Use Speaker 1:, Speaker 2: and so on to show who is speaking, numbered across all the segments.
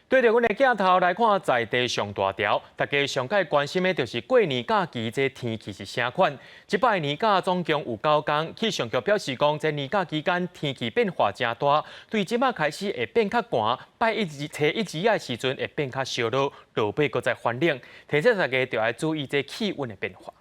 Speaker 1: 對著阮的鏡頭來看，在地上大條，大家上蓋關心的就是過年假期這天氣是啥款。這擺年假總共有9工，氣象局表示講，這年假期間天氣變化誠大，對這擺開始會變較寒，拜一、初一、二的時陣會變較燒熱，落尾閣再翻冷，提醒大家著愛注意這氣溫的變化。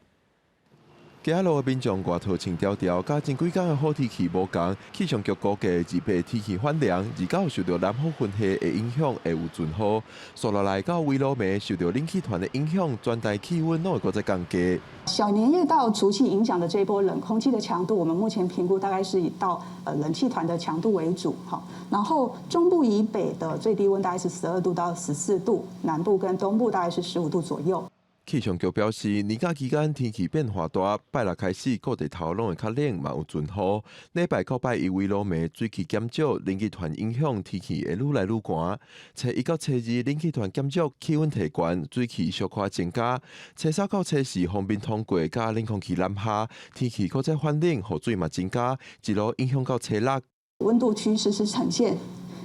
Speaker 2: 街路的民眾外套穿牢牢，佮前幾工的好天氣無仝。氣象局估計28天氣反涼，29受著南方雲系的影響會有陣雨。紲落來到圍爐暝受著冷氣團的影響，全台氣溫攏會閣再降低。
Speaker 3: 小年夜到除夕影響的這一波冷空氣的強度，我們目前評估大概是以到冷氣團的強度為主，哈。然後中部以北的最低溫大概是12度到14度，南部跟東部大概是15度左右。
Speaker 2: 氣象局表示，年假期間天氣變化大，拜六開始各地頭攏會較冷，嘛有陣雨。禮拜到拜一圍爐暝水汽減少，冷氣團影響天氣會愈來愈寒。初一到初二冷氣團減弱，氣溫提懸，水汽小可增加。初三到初四鋒面通過，佮冷空氣南下，天氣閣再反冷，雨水嘛增加，一路影響到初六。
Speaker 3: 溫度趨勢是呈現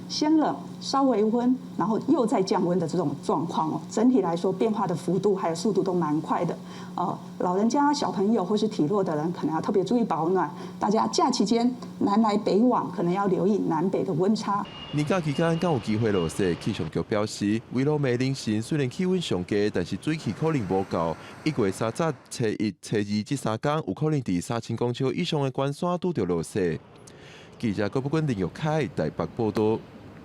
Speaker 3: 先冷，稍微溫，然後又再降溫的這種狀況哦。整體來說，變化的幅度還有速度都蠻快的。老人家、小朋友或是體弱的人，可能要特別注意保暖。大家假期間南來北往，可能要留意南北的溫差。
Speaker 2: 年假期間敢有機會落雪？氣象局表示，圍爐暝凌晨雖然氣溫上低，但是水汽可能無夠。1月30、初一、初二這3工有可能佇3000公尺以上的高山拄著落雪。記者郭不君、林玉凱台北報道。